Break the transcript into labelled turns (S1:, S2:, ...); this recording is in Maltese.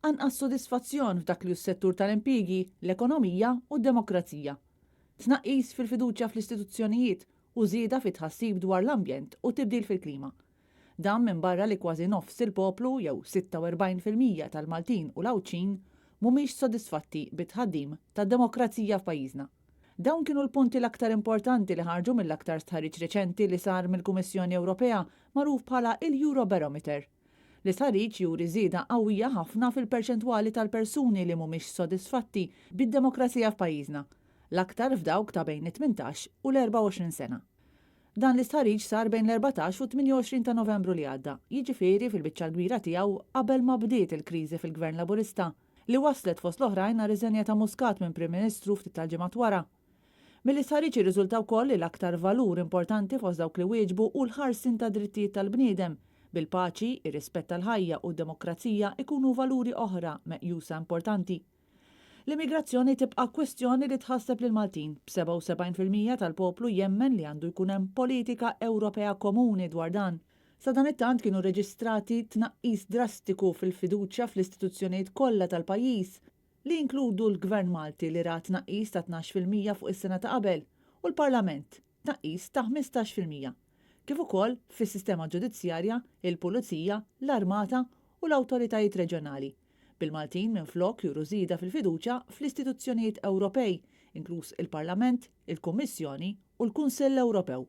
S1: Anqas sodisfazzjon f'dak li hu s-settur tal-impjiegi, l-ekonomija u d-demokrazija. Tnaqqis fil-fiduċja fl-istituzzjonijiet u żieda fit-tħassib dwar l-ambjent u tibdil fil-klima. Dan minbarra li kważi nofs il-poplu jew 46% tal-Maltin u l-Għawdxin mhumiex sodisfatti bit-tħaddim tad-demokrazija f'pajjiżna. Dawn kienu l-punti l-aktar importanti li ħarġu mill-aktar stħarriġ reċenti li sar mill-Kummissjoni Ewropea magħruf bħala il-Eurobarometer. L-istħarriġ juri żieda qawwija ħafna fil-perċentwali tal-persuni li mhumiex sodisfatti bid-demokrazija f'pajjiżna, l-aktar f'dawk ta' bejn it-18 u l-24 sena. Dan l-istħarriġ sar bejn l-14 u 28 ta' Novembru li għadda, jiġifieri fil-biċċa l-kbira tiegħu qabel ma bdiet il-kriżi fil-Gvern Laburista, li waslet fost l-oħrajn għar-riżenja ta' Muscat minn Prim Ministru ftit tal-ġimgħat wara. Mill-istħarriġ irriżulta wkoll li l-aktar valur importanti fost dawk li wieġbu hu l-ħarsien tad-drittijiet tal-bniedem, bil-paċi, ir-rispett tal-ħajja u d-demokrazija ikunu valuri oħra meqjusa importanti. L-immigrazzjoni tibqa' kwistjoni li tħasseb lill-Maltin, b'77% tal-poplu jemmen li għandu jkun hemm politika Ewropea komuni dwar dan. Sadanittant kienu reġistrati tnaqqis drastiku fil-fiduċja fl-istituzzjonijiet kollha tal-pajjiż, li jinkludu l-Gvern Malti li ra tnaqqis ta' 12% fuq is-sena ta' qabel u l-Parlament, tnaqqis ta' 15%, kif ukoll fis-sistema ġudizzjarja, il-Pulizija, l-Armata u l-awtoritajiet reġjonali, bil-Maltin minflok juru żieda fil-fiduċja fl-istituzzjonijiet Ewropej, inkluż il-Parlament, il-Kummissjoni u l-Kunsill Ewropew.